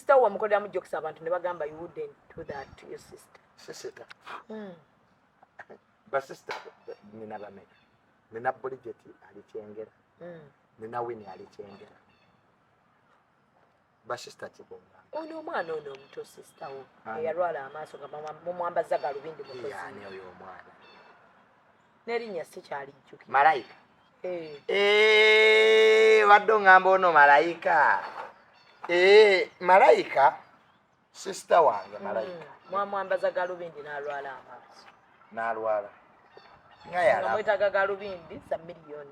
Sister wo wamukoleramu jokes, abantu ne bagamba you wouldn't do that to your sister. Sister? Basister nina bameka? Nina Bridget ali Kyengera. Nina Winnie ali Kyengera. Basister kibonga. Ono omwana ono omuto, sister wo. Ani? Eyalwala amaaso nga mumwambaza galubindi mukozi. Yani oyo omwana? N'erinnya sikyalijjukira. Malayika? Eh. Eh, wadde oŋŋamba ono Malayika. Eh, Malayika sister wange Malayika. Mwamwambaza galubindi n'alwala amaaso. N'alwala nga Nga yalaba. mwetaaga galubindi za miliyoni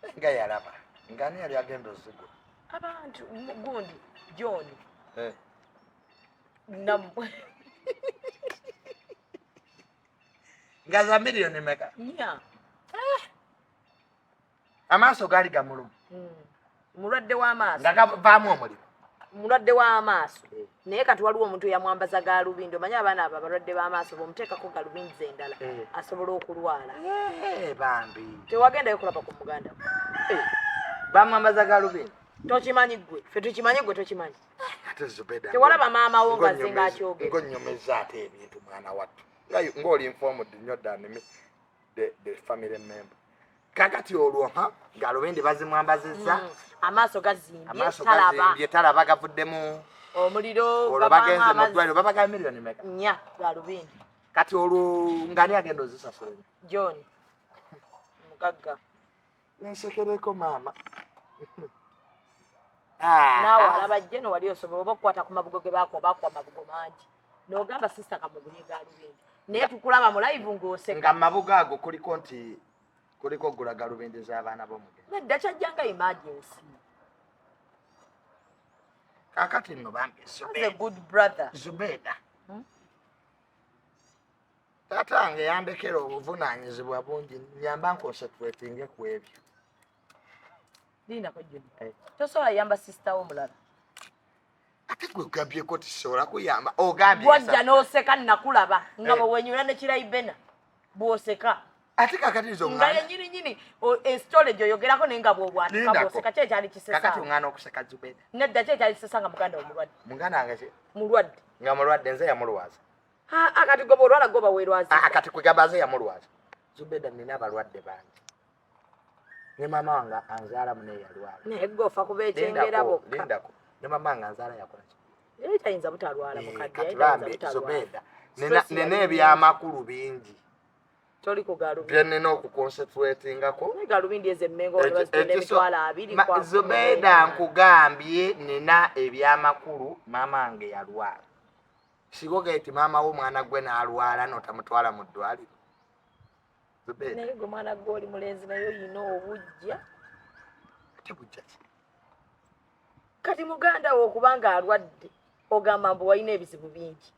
4. Nga yalaba nga ani yali agenda ozigula? Abantu gundi John. Eh. Nammwe. Nga za miliyoni meka? 4. Amaaso gaali gamuluma? Mulwadde w'amaaso. Nga gavaamu omuliro? Mulwadde w'amaaso. Eh. Naye kati waliwo omuntu eyamwambaza galubindi. Omanyi abaana abo abalwadde b'amaaso, bw'omuteekako galubindi endala, Eh. asobola okulwala. Eh, bambi. Tewagendayo kulaba ku muganda we? Eh, bamwambaza galubindi? Tokimanyi gwe? Ffe tukimanyi, gwe tokimanyi. Ate Zubeda, Tewalaba maama wo nga zinga akyogera? Ng'onnyomeza ate ebintu, mwana wattu. Ng'oli informed nnyo than me, the family member. Kakati olwo ha galubindi bazimwambazizza? Amaaso gazimbye. Amaaso Talaba. gazimbye, talaba, gavuddemu omuliro. Olwo Gavaamu bagenze mu amazzi. ddwaliro, babaga miliyoni meka? 4 galubindi. Kati olwo ngani agenda ozisasula? John mugagga. Nensekereko maama. Naawe alaba jeno wali osobola oba okukwata ku mabugo ge bakuwa, bakuwa amabugo mangi, n'ogamba sister kamugulye galubindi, naye tukulaba mu live ng'oseka. Nga mabugo ago kuliko nti kuliko ogula galubindi z'abaana b'omugenzi? Nedda, kyajjanga emergency. Kakati nno bambi. As a good brother. Zubeda. Hmm? Taata wange yandekera obuvunaanyizibwa bungi, nyamba nconcentratinge ku ebyo. Lindako, Juni. Eh. Tosobola yamba sister wo omulala? Ate gwe gabyeko tisobola kuyamba, ogambye. Wajja n'oseka, nakulaba nga Eh. bwe wenyula ne kirayibena bw'oseka. Ate kakati nze Nga oŋŋaana yenyini nyini esitole gyoyogerako, naye nga bw'obwatika Lindako. bw'oseka, ki ekyali Kakati kisesa? oŋŋaana okuseka, Zubeda? Nedda, ki ekyali kisesa nga muganda wo mulwadde? Muganda wange ki? Mulwadde. Nga mulwadde, nze yamulwaza? Ah, kati gwe bw'olwala gwe baweerwaza? Ah, kati kwegamba nze yamulwaza? Zubeda, nina abalwadde bangi, ne maama wange anzaala munaye yalwala. Naye gwe ofa kuba ekyengera Lindako, bokka. lindako, ne maama wange anzaala yakola ki? Naye tayinza butalwala. Eh, Mukadde kati yali tayinza bambi butalwala. Zubeda, Stress nina yali ebyamakulu bingi Toli ku galubindi. bye nina okuconcentratingako. Naye galubindi ezo emmengo wali bazitunda 20,000. Zubeda, nkugambye nina ebyamakulu. Maama wange yalwala, sigogaye ti maama wo omwana gwe n'alwala notamutwala mu ddwaliro, Zubeda? Naye gwe mwana gwe oli mulenzi, naye oyina obujja. Ate bujja ki? Kati muganda wo okubanga alwadde, ogamba mbu walina ebizibu bingi.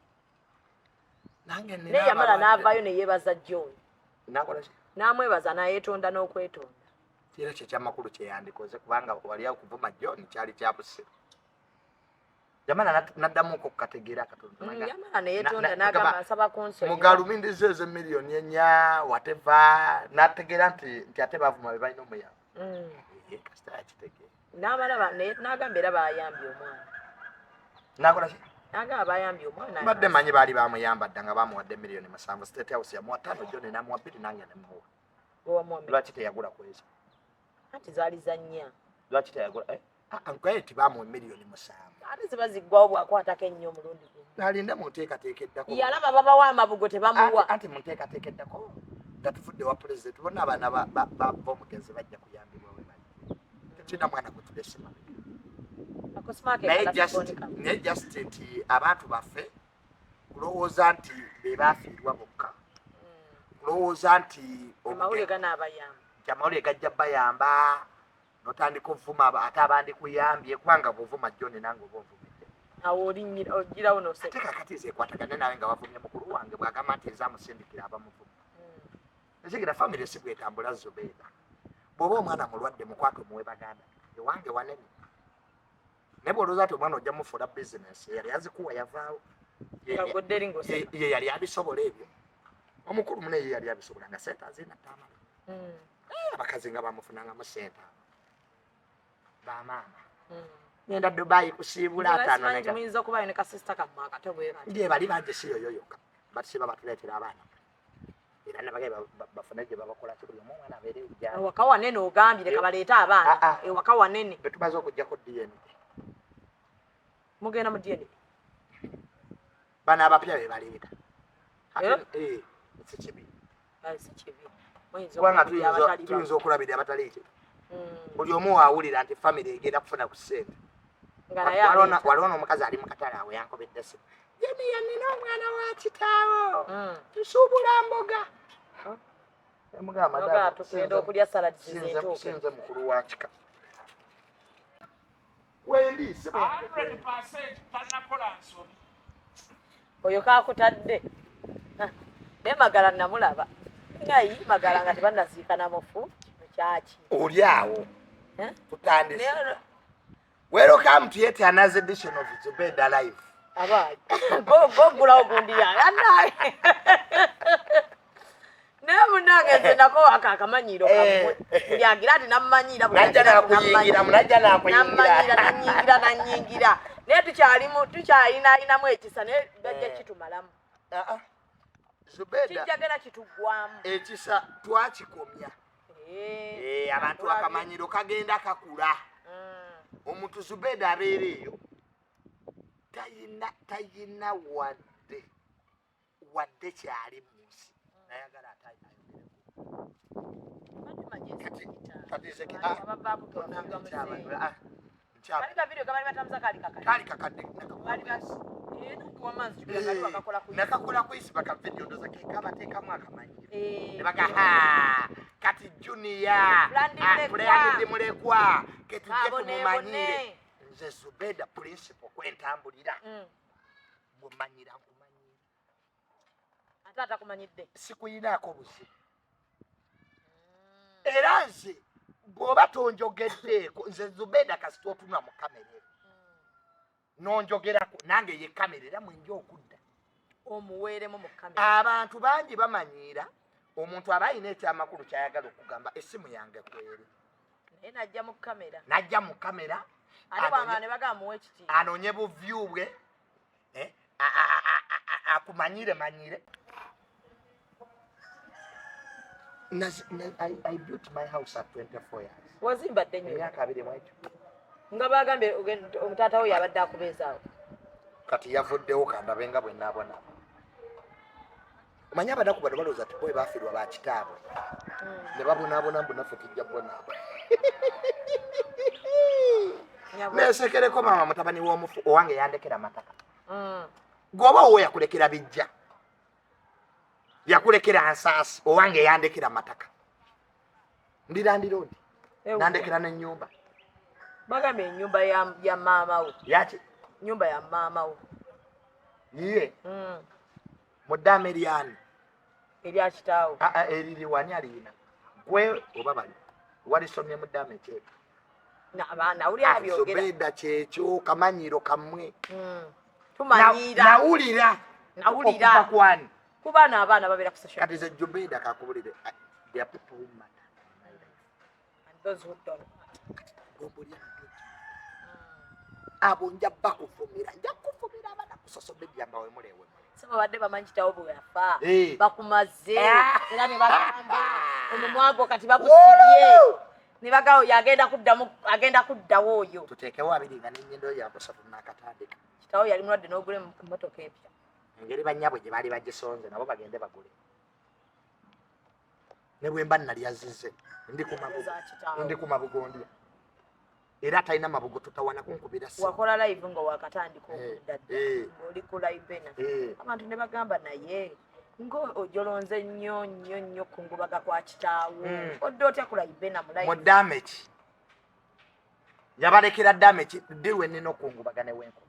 Nange nina Naye yamala abalwadde. n'avaayo ne yeebaza John. Nakola ki? N'amwebaza n'ayeetonda n'okwetonda. Era kyekyamakulu kyeyandikoze, kubanga wali okuvuma John kyali kyabusiru. Yamala naddamuko okukategeera katono. Yamala neyeetonda n'agamba, nsaba kunsonyiwa. Mugalubindi ze ez'emiliyoni 4 wateva, nategeera nti ate bavuma be balina omuyamba. Eh, kasita yakitegeera. N'amala n'agamba era bayambye omwana. Nakola ki? N'agamba bayambye omwana. Mbadde manyi baali bamuyamba dda, nga bamuwadde miliyoni 7. State House yamuwa 5, John namuwa 2, nange nemuwa. Gwe wamuwa mmeka? Lwaki teyagula kweza? Anti zaali za 4. Lwaki teyagula, eh? Ah, nkaye ti bamuwa miliyoni 7. Ate ziba ziggwawo bw'akwatako ennyo omulundi gumu. Alinde mu nteekateeka eddako. Yalaba babawa amabugo, tebamuwa. Anti mu nteekateeka eddako nga tuvudde wa pulezidenti, bonna abaana b'omugenzi bajja kuyambibwa we bali. Tekirina mwana gwe tulese mabega. Akosimaako. Naye ekala just kiboneka. Naye just nti abantu baffe kulowooza nti be bafiirwa bokka, kulowooza nti Amawulire ganaabayamba. Nti amawulire gajja bayamba, notandika ovuma ate abandi kuyambye, kubanga bwovuma John nange oba onvumidde. Awo olinnyira ogirawo Ate noseka. kakati nze ekwatagane nawe nga wavumye mukulu wange bwagamba nti nze amusindikira abamuvuma. Ekigira famire si bwetambula, Zubeeda. Bw'oba omwana mulwadde, mukwate omuwe baganda ewange wanene, naye bw'olowooza nti omwana ojja mufuula bizinesi, eyali azikuwa yavaawo. Nga eri ng'oseka. Ye yali abisobola ebyo, omukulu mune ye yali abisobola nga sente azina tamala. Abakazi nga bamufunangamu sente abo bamaama. Ngenda Dubai kusiibula ataano. Nega muyinza okubayo ne kasisita kammwe akato bwe kati. Ndiye bali bangi, si yoyo yokka, batusiba batuleetera abaana era nabagaye bafune gye babakola ki, buli omu omwana abeere ejjana. Ewaka wanene, ogambye leka baleete abaana. Ah, ah. Ewaka wanene. Betumaze okugjako DNA. Mugenda mu DNA? Bano abapya be baleeta. Eh? Eh, si kibi. Ah, si kibi. Muyinza kubanga okulabirira abatali tuyinza okulabirira abatali ki. Buli omu waawulira nti famire egenda kufuna ku ssente. Nga naye Waliwo aleeta. Waliwo n'omukazi ali mu katale awo yankobedde essimu, "Jeniya, nina omwana wa kitaawo, nsuubula mboga." Emugamba, Noga "Madam, tugenda okulya salad z'entuuke. sinze mukulu wa kika wendi si 100% tanakola nsobi. Oyo kakutadde. Ah, naye Magala namulaba ngayi Magala nga tebannaziika na mufu, kino kyaki? Oli awo. Eh? Tutandise. Naye Welcome to yet another edition of Zubeda Live. Abayi gogulawo gundi yange anaye, naye munange nze nako ako akamanyiiro kammwe. Eh. Buli agira ati nammanyiira, buli Najja agira ati nakuyingira, munajja nakuyingira. Nammanyira, nanyingira, nanyingira, naye tukyalimu, tukyayinayinamu ekisa, naye bajja Eh. kitumalamu. Ah, ah. Zubeda, Kijjagera kituggwamu. Ekisa twakikomya. Eh, Eh, abantu akamanyiro kagenda kakula. Omuntu Zubeda abeera eyo tayina wadde kyali mu nsi, nayagala ate ayogereko. Kati nze ah, ah, kaali kakadde. Nakakola kwisiba ka video, ndoza kekabateekamu akamanyiro ne baga, "Ha, kati Junior Brand Mulekwa. Brand Mulekwa ketujje Kabonebone. tumumanyire." Nze Zubeda principle kwentambulira, bwemanyira nkumanyira. Ate atakumanyidde? Sikuyinaako buzibu, era nze bw'oba tonjogeddeeko, nze Zubeda kasita otunula mu kamera ero nonjogerako nange ye kamera era mwenja okudda. Omuweeremu mu kamera. Abantu bangi bamanyiira omuntu aba alina ekyamakulu kyayagala okugamba, essimu yange kweri. Naye najja mu kamera. Najja mu kamera. Ate bwamala ne bagamba muwe ekitiibwa. Anoonye buvyu bwe, eh, akumanyire manyire. I built my house at 24 years. Wazimbadde nnyo. Emyaka 21. Nga bagambye omutaata we yabadde akubeezaawo. Kati yavuddewo, kandabe nga bwe naabonaba. Omanyi abanaku bano balowooza ti bwe bafiirwa bakitaabwe ne babonaabona, mbu naffe tujja kubonaabona. Nesekereko maama, mutabani w'omufu owange yandekera mataka. Gwoba owo yakulekera bijja, yakulekera nsaasi, owange yandekera mataka, ndirandirondi nandekera n'ennyumba. Bagambye ennyumba ya maama we. Yaki? Nyumba ya maama we. Yiye mu ddaama eryani? Erya kitaawo. Ah, ah, eriri wani aliyina gwe oba bali walisomye mu ddaama ekyeto? Nawuli abyogera. Zubeda, kyekyo kamanyiro kammwe. Tumanyiira. Nawulira. Nawulira. Okuva kwani? Kuba n'abaana babeera ku social Kati ze Zubeda kakubulire, there are people who matter in my life and those who don't. Gomboli abo nja bakuvumira, nja kuvumira abaana ku social media nga wemulewe. Si babadde bamanyi kitawo bwe yafa. Eh. Bakumaze. Ah. Era ne bagamba omumwa gwo kati bagusibye, ne bagamba oyo agenda kuddamu, agenda kuddawo oyo. Tuteekewo abiri nga n'ennyindo yakusatu nakatandika. Kitawo yali mulwadde n'ogula emmotoka empya. Engeri bannyabwe gye baali bagisonze, nabo bagende bagule, ne bwe mba nali azize ndi ku mabugo. Za kitaawo. Ndi ku mabugo ndya, era atalina mabugo totawana kunkubira simu. Wakola live nga wakatandika Eh, okudda dda, eh. ng'oli ku libena. Eh. Abantu ne bagamba naye nga ojolonze nnyo nnyo nnyo kungubaga kwa kitaawo. Odde otya ku libena mu Mu live? damage yabalekera damage, ddi lwe nnina okungubaga ne wenkola?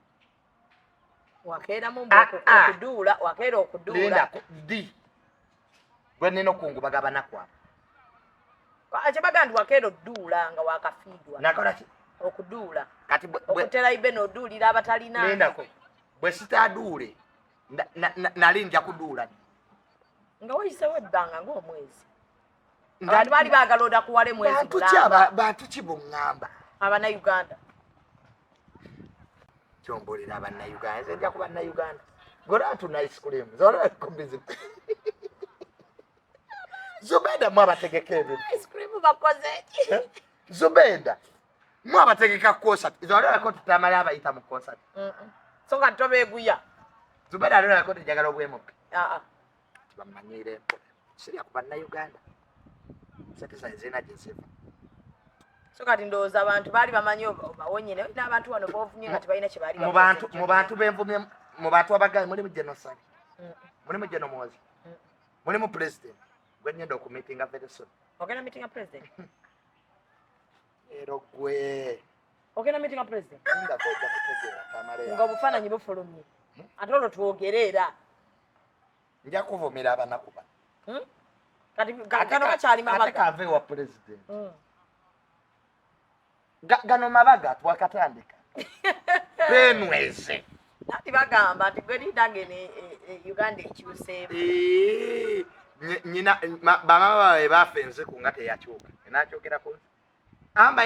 Wakeeramu. Ah, ah. Okuduula, wakeera okuduula. Lindako, ddi lwe nnina okungubaga abanaku abo? Kyebaga nti wakeera odduula nga wakafiirwa. Nakola ki? Okuduula. Kati Okutera libena oduulira abatalina. Lindako, bwe sitaaduule nali nja kuduula ddi? Nga wayisewo ebbanga ng'omwezi, abantu baali baagala oda kuwale mwezi Bantu ki mulamba. Bantu ki boŋŋamba? Abannayuganda. Kyombuulira Abannayuganda, nze nja ku Bannayuganda. Gola tuna ice cream. Zola kumbizi. Zubeda mwe abategeka ebintu. Ice cream bakoze ki? Eh? Zubeda mwe abategeka concert. Zola ko tutamala abayita mu concert. So nga tobeeguya. Zubeda alona ko njagala obwemuke. Aa. Bamanyire mpola. Sirya ku Bannayuganda. Sente zange zirina gye ziva. So kati ndowooza abantu baali bamanyi obawonye, naye n'abantu wano boovumye nga tebalina kye baali Mu bakoze. bantu, mu bantu benvumye, mu bantu abagayi mulimu Genosali. Mulimu Geno Muhoozi. Mulimu president. Gwe ngenda okumeetinga very soon. Ogenda meeting president? Ero gwe. Ogenda meeting president? Lindako ojja kutegeera Tamale. Nga obufaananyi bufulumye, ate olwo twogere era. Nja kuvumira abanaku bano. Kati kano kakyali Ate mabaga. kanve wa president. Gano mabaga twakatandika. Benweze. Nati bagamba nti gwe linda ngeno Uganda ekyuseemu. Eh, nyina bamama baabwe baafa enziku nga teyakyuka. Enakyogera ku nsi. Abamu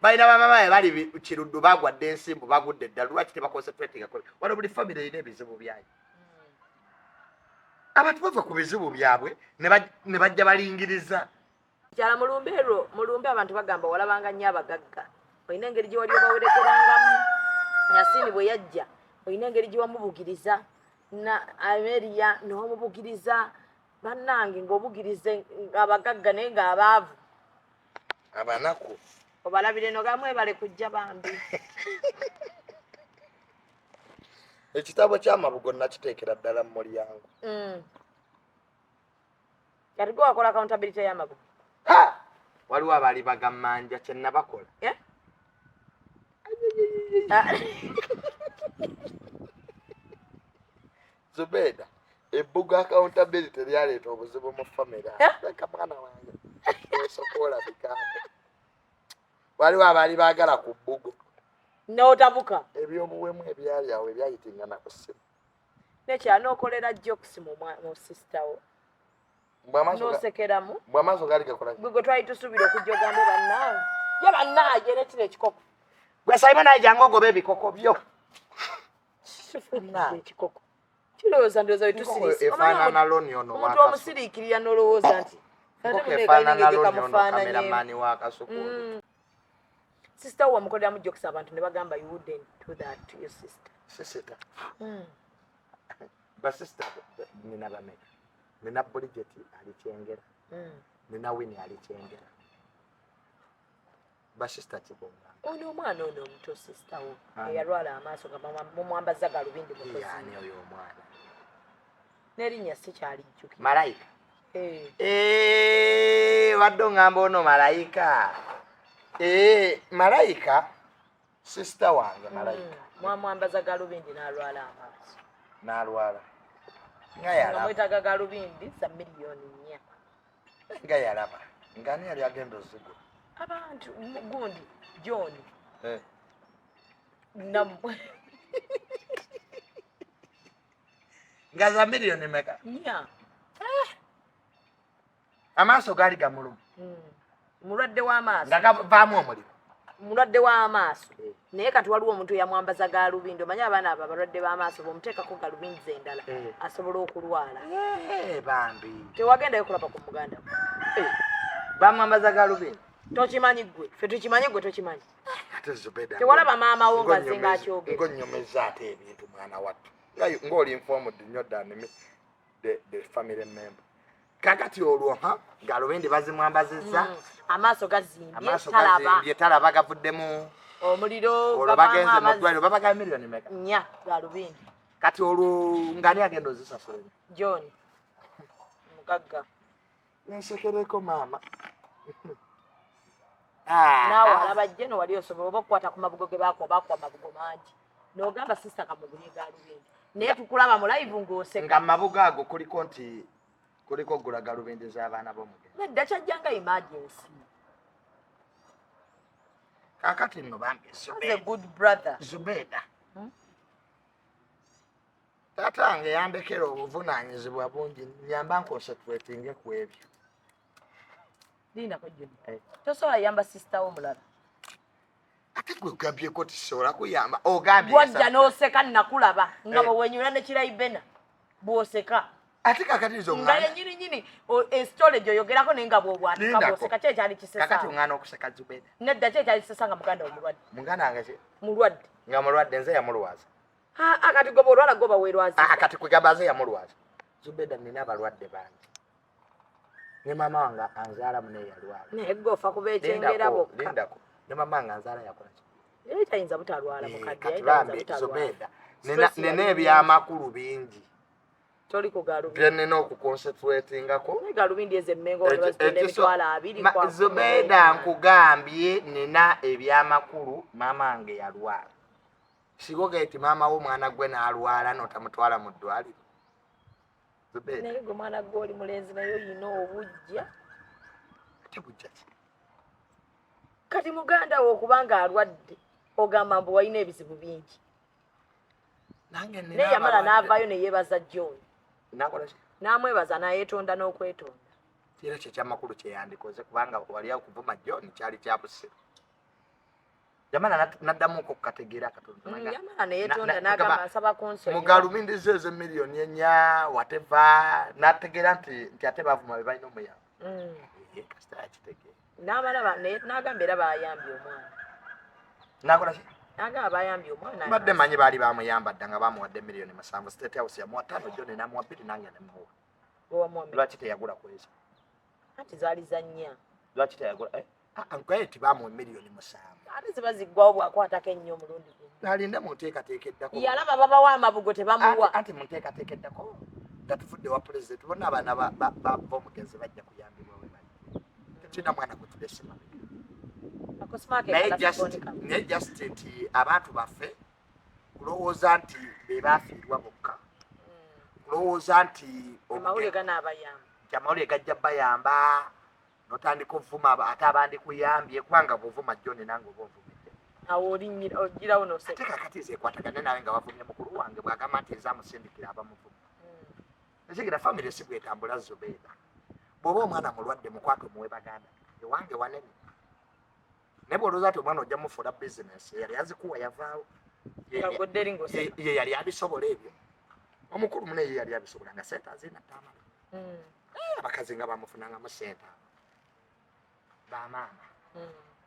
balina bamama baabwe bali Kiruddu bagwa dda ensimbu bagudde eddala, lwaki tebaconcentratinga ku wano? Buli famire erina ebizibu byayo. Abantu bava ku bizibu byabwe ne bajja balingiriza. Kyala mulumbe erwo mulumbe, abantu bagamba walabanga nnyo abagagga, olina engeri gye wali obawerekerangamu. Yasini bwe yajja olina engeri gye wamubugiriza, na Ameria n'omubugiriza. Bannange, ng'obugirize abagagga naye ng'abaavu abanaku obalabire nogamwe bale kujja bambi. Ekitabo ky'amabugo nakiteekera ddala mu mulyango. Kati gwe wakola accountability y'amabugo? Ha! Waliwo abaali bagammanja kye nabakola. Eh? Ah. Zubeda, ebbugo accountability lyaleeta obuzibu mu famire. Eh? Leka mwana wange osooka olabika. Waliwo abaali baagala ku bbugo. N'otabuka. Ebyobuwemu ebyali awo ebyayitingana ku ssimu. Nekyala n'okolera jokes mu sister wo. N'osekeramu. Bwe amaaso gaali gakola. Gwe gwe twali tusuubira okujja ogambe bannange ye bannaaye netira ekikoko. Gwe Simon naye jangu ogoba ebikoko byo. Ekikoko kirowooza ndowooza wetusiriise. Efaanana loni ono. Omuntu omusiriikirira n'olowooza nti Enkoko efaanana loni ono kameramani wa Kasuku. Sister wo wamukoleramu jokes, abantu ne bagamba you wouldn't do that to your sister. Sister, basista nina bameka? Nina Bridget ali Kyengera, nina Winnie ali Kyengera. Basista kibonga. Ono omwana ono omuto, sister wo Ani? eyalwala amaaso nga mumwambaza galubindi mukozi. Yani oyo omwana? N'erinnya sikyalijjukira. Malayika. Eh. Eh, wadde oŋŋamba ono Malayika. Eh, Malayika sister wange Malayika. Mwamwambaza galubindi n'alwala amaaso. N'alwala nga Nga yalaba. mwetaaga galubindi za miliyoni 4. Nga yalaba nga ani yali agenda ozigula? Abantu gundi John. Eh. Nammwe. Nga za miliyoni meka? 4. Amaaso gaali gamuluma. Mulwadde w'amaaso. Nga gavaamu omuliro. Mulwadde w'amaaso. Eh. Naye kati waliwo omuntu eyamwambaza galubindi. Omanyi abaana abo abalwadde b'amaaso bw'omuteekako galubindi endala Eh. asobola okulwala. Eh, bambi. Tewagendayo kulaba ku muganda we? Eh, bamwambaza galubindi? Tokimanyi gwe? Ffe tukimanyi, gwe tokimanyi. Ate Zubeda, Tewalaba maama wo nga ze ng'akyogera? Ng'onnyomeza ate ebintu mwana wattu. Ng'oli informed nnyo than me, the family member. Kakati olwo ha galubindi bazimwambazizza. Amaaso gazimbye. Amaaso Talaba. gazimbye, talaba, gavuddemu omuliro. Olwo Gavaamu bagenze mu amazzi. ddwaliro, babaga miliyoni meka? 4 galubindi. Kati olwo ng'ani agenda ozisasula? John mugagga. Nensekereko maama. Naawe alaba jeno wali osobola oba okukwata ku mabugo ge bakuwa, bakuwa amabugo mangi n'ogamba sister kamugulye galubindi, naye tukulaba mu live ng'oseka. Nga mabugo ago kuliko nti kuliko gula galubindi z'abaana b'omugenzi? Nedda, kyajjanga emergency. Kakati nno bambi. As a good brother. Zubeda, taata wange yandekera obuvunaanyizibwa bungi, nyamba nconcentratinge ku ebyo. Lindako, Juni. Eh. Tosobola yamba sister wo mulala? Ate gwe ogambyeko tisobola kuyamba, ogambye Wajja n'oseka, nakulaba nga bwe wenyula ne kirayibena bw'oseka. Ate kakati nze Nga oŋŋaana yenyini nyini esitole gyoyogerako, naye nga bw'obwanika Lindako. bw'oseka, ki ekyali Kakati kisesa? oŋŋaana okuseka, Zubeda? Nedda, ki ekyali kisesa nga muganda wo mulwadde? Muganda wange ki? Mulwadde. Nga mulwadde, nze yamulwaza? Ah, kati gwe bw'olwala gwe baweerwaza? Ah, kati kwegamba nze yamulwaza? Zubeda, nina abalwadde bangi, ne maama wange anzaala mune yalwala. Naye gwe ofa kuba ekyengera Lindako, bokka. lindako, ne maama wange anzaala yakola ki? Naye tayinza butalwala. Eh, Mukadde kati yali tayinza bambi butalwala. Zubeda, Stress nina yali ebyamakulu bingi Toli ku galubindi. bye nina okuconcentratingako. Naye galubindi ezo emmengo wano bazitunda 20,000 kwa Zubeda, nkugambye nina ebyamakulu. Maama wange yalwala, sigoga eti maama wo omwana gwe n'alwala notamutwala mu ddwaliro, Zubeda? Naye gwe mwana gwe oli mulenzi, naye oyina obujja. Ate bujja ki? Kati muganda wo okubanga alwadde, ogamba mbu walina ebizibu bingi. Nange nina Naye yamala abalwadde. n'avaayo ne yeebaza John. Nakola ki? N'amwebaza n'ayeetonda n'okwetonda. Era kyekyamakulu kyeyandikoze, kubanga wali okuvuma John kyali kyabusiru. Yamala naddamuko okukategeera katono. Yamala neyeetonda n'agamba, nsaba kunsonyiwa. Mugalubindi zo ez'emiliyoni 4 wateva, nategeera nti ate bavuma be balina omuyamba. Eh, kasita yakitegeera. N'amala n'agamba era bayambye omwana. Nakola ki? N'agamba bayambye omwana. Mbadde manyi baali bamuyamba dda, nga bamuwadde miliyoni 7. State House yamuwa 5, John namuwa 2, nange nemuwa. Gwe wamuwa mmeka? Lwaki teyagula kweza? Anti zaali za 4. Lwaki teyagula, eh? Ah, nkaye ti bamuwa miliyoni 7. Ate ziba ziggwawo bw'akwatako ennyo omulundi gumu. Alinde mu nteekateeka eddako. Yalaba babawa amabugo, tebamuwa. Anti mu nteekateeka eddako nga tuvudde wa pulezidenti, bonna abaana b'omugenzi bajja kuyambibwa we bali. Tetulina mwana gwe tulese mabega. Akosimaako Naye ekala. just Sikonika. Naye just nti abantu baffe kulowooza nti be bafiirwa bokka, kulowooza nti Amawulire ganaabayamba. Nti amawulire gajja bayamba, notandika ovuma ate abandi kuyambye, kubanga bwovuma John nange oba onvumidde. Awo olinnyira ogirawo Ate noseka. kakati nze ekwatagane nawe nga bavumye mukulu wange bwagamba nti nze amusindikira abamuvuma? Ekigira famire si bwetambula, Zubeeda. Bw'oba omwana mulwadde, mukwate omuwe baganda. Ewange wanene, naye bw'olowooza nti omwana ojja mufuula bizinesi, eyali azikuwa yavaawo. Nga godde eri ng'oseka. Ye yali abisobola ebyo. Omukulu mune ye yali abisobola nga sente azina tamala. Abakazi nga bamufunangamu sente abo bamaama.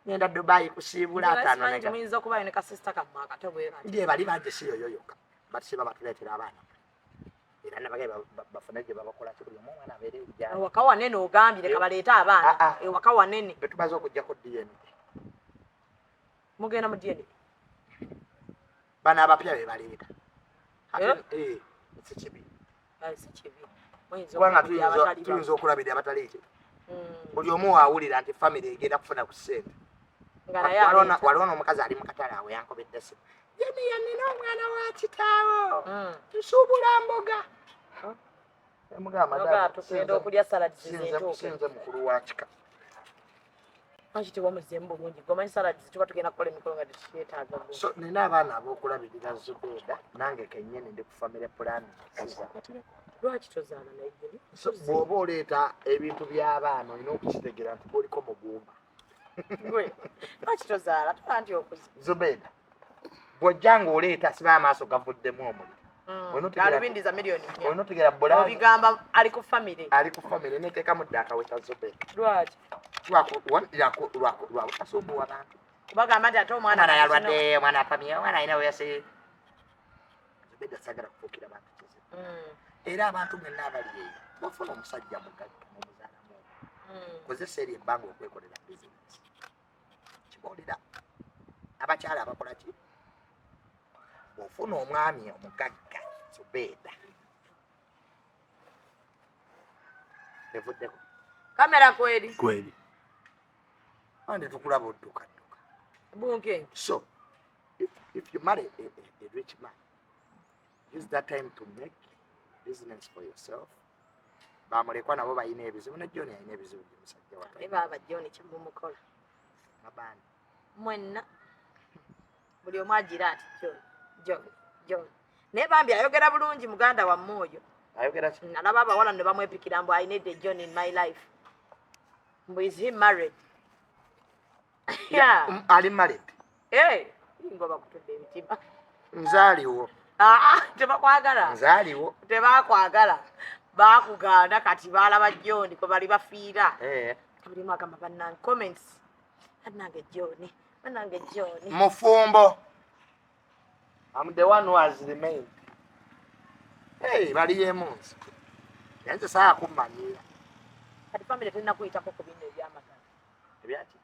Ngenda Dubayi kusiibula ataano. Simanyi muyinza okubayo ne kasisita kammwe akato bwe kati. Ndiye bali bangi, si yoyo yokka, batusiba batuleetera abaana, era nabagaye bafune gye babakola ki, buli omu omwana abeere gyali. Ewaka wanene, ogambye leka baleete abaana. Ah, ah. Ewaka wanene. Betumaze okugjako DNA. Mugenda mu DNA? Bano abapya be baleeta. Eh? Eh, si kibi. Ah, si kibi. Muyinza Kubanga okulabirira abatali tuyinza okulabirira abatali ki. Buli omu waawulira nti famire egenda kufuna ku ssente. Nga naye aleeta. Waliwo n'omukazi ali mu katale awo yankobedde essimu, "Jeniya, nina omwana wa kitaawo, tusuubula mboga." Emugamba, Noga "Madam, tugenda okulya salad zentuuke. sinze mukulu wa kika." Lwaki tewamuzeemu bulungi? Gomanyi salad tuba tugenda kukola emikolo nga tetukyetaaga gwe. So nina abaana ab'okulabirira, Zubeeda, nange kennyini ndi ku family planning. Lwaki tozaala naye Jimmy? So bw'oba oleeta ebintu by'abaana, olina okukitegeera nti gwoliko mugumba. Gwe lwaki tozaala? Tola nti okuze. Zubeeda, bw'ojja ng'oleeta siba amaaso gavuddemu omuliro. Olina otegeera Galubindi za miliyoni 4. Olina otegeera bulaani. Obigamba ali ku famire. Ali ku famire, neteekamu dde akaweta, Zubeeda. Lwaki? Lwakasumbuwa bantu. Bagamba nti ate omwana Omwana yalwadde, omwana apamye, omwana alina weyase. Zubeeda, sagala kufuukira bantu kizibu. Era abantu mwenna abali eyo, bwofuna omusajja mugagga n'omuzaalamu, kozesa eri ebbanga okwekolera bizinesi. Kibuulira abakyala abakola ki, bw'ofuna omwami omugagga, Zubeeda, evuddeko. Kamera kweri. Kweri andi tukulaba odduka dduka. Bunkenke. So if you marry a rich man, use that time to make business for yourself. Bamulekwa nabo balina ebizibu, ne John alina ebizibu byemusajja. Naye baaba John kyemumukola. Mabaani. Mwenna buli omu agira ati John, John, John. Naye bambi ayogera bulungi muganda wamme oyo. Ayogera ki? Nalaba abawala ne bamwepikira mbu, "I need a John in my life." Mbu, "Is he married?" Yeah. Ali married. Eh, ngo bakutudde emitima. Nzaaliwo. Ah, tebakwagala. Nzaaliwo. Tebakwagala. Bakugaana kati balaba John kwe bali bafiira. Eh. Buli omu agamba bannange comments. Bannange John, bannange John. Mufumbo. I'm the one who has remained. Hey, bali yemunsi. Yanze saa kumanyira. Kati family tennakuyitako ku bino ebyamagana. Ebyaki?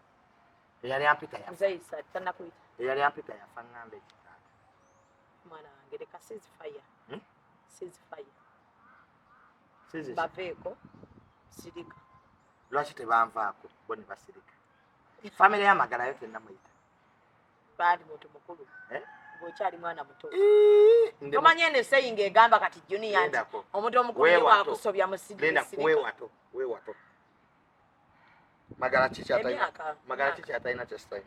Eyali ampita yafa. Muzeeyi tannakuyita. Eyali ampita yafa ŋŋamba ekitaata. Mwana wange leka ceasefire. Hmm? Ceasefire. Sizi. Baveeko sirika. Lwaki tebanvaako bo ne basirika? Family y'amagala yo tennamuyita. Baali muntu mukulu. Eh? Ng'okyali mwana muto. Ndi Omanyi eno eseyinga egamba kati Junior nti Lindako. omuntu omukulu ye Weewato. bw'akusobya Linda musirika. weewato, weewato. Magala ki kyatalina? Emyaka, Magala ki emyaka. kyatalina kyesitayi?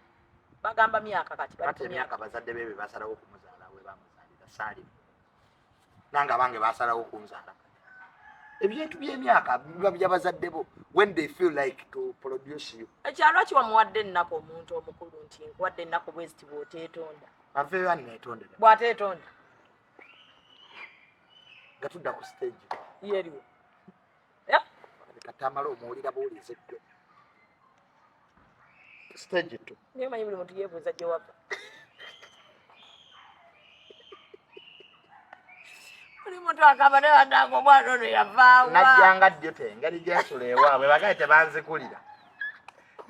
Bagamba myaka kati bali Ate ku emyaka myaka. bazadde be be basalawo okumuzaala we bamuzaalira saalimu. Nange abange basalawo okunzaala. Ebintu by'emyaka biba bya bazadde bo when they feel like to produce you. Ekyalo lwaki wamuwadde ennaku omuntu omukulu nti nkuwadde ennaku bwe ziti bw'oteetonda? Baveeyo anneetondera. Bw'ateetonda Nga tudda ku stage. yeeriwo. Eh? Kati amala omuwulira buwulize ggwe. Stage two. Naye omanyi buli muntu yeebuuza gye wava. Buli muntu agamba naye bannange omwana ono yavaawa. Najjanga ddyo te engeri gyensula ewaabwe bagaye tebanzigulira.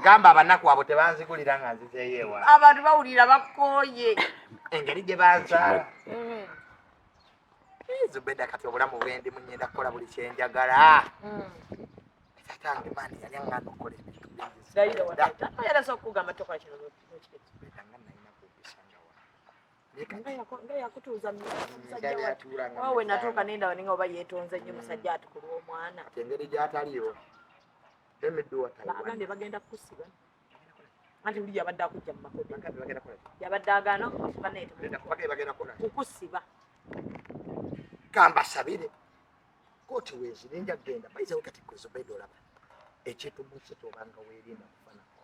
Gamba abanaku abo tebanzigulira nga nzizeeyo ewaabwe. Abantu bawulira bakooye. Engeri gye banzaala. Mm. Zubeda kati obulamu bwendimu ngenda kukola buli kyenjagala. Mm. Tatange maani yali aŋŋaana okukola ebintu bingi. Dayira wa taata. Yalese okukugamba tokola kino n'okireka. Zubeda nga nalina kumpisa nga wa. Naye kati Nga nga yakutuuza mu musajja Nga wa. yatuulanga Waawe mu natuuka ttaano. nendaba ninga oba yeetonze nnyo musajja ati ku lw'omwana. Kati engeri gy'ataliyo. Let me do what I want. Agambye bagenda kukusiba. Anti buli yabadde akujja mu makodo. Bagambye bagenda kukola ki? Yabadde agaana okukusiba naye Linda, bagambye bagenda kukola ki? kukusiba. Kambasabire. Kooti weeziri nja kugenda. Bayizawo kati gwe Zubeda olaba. Ekintu mu nsi ky'obanga weerinda kufanako.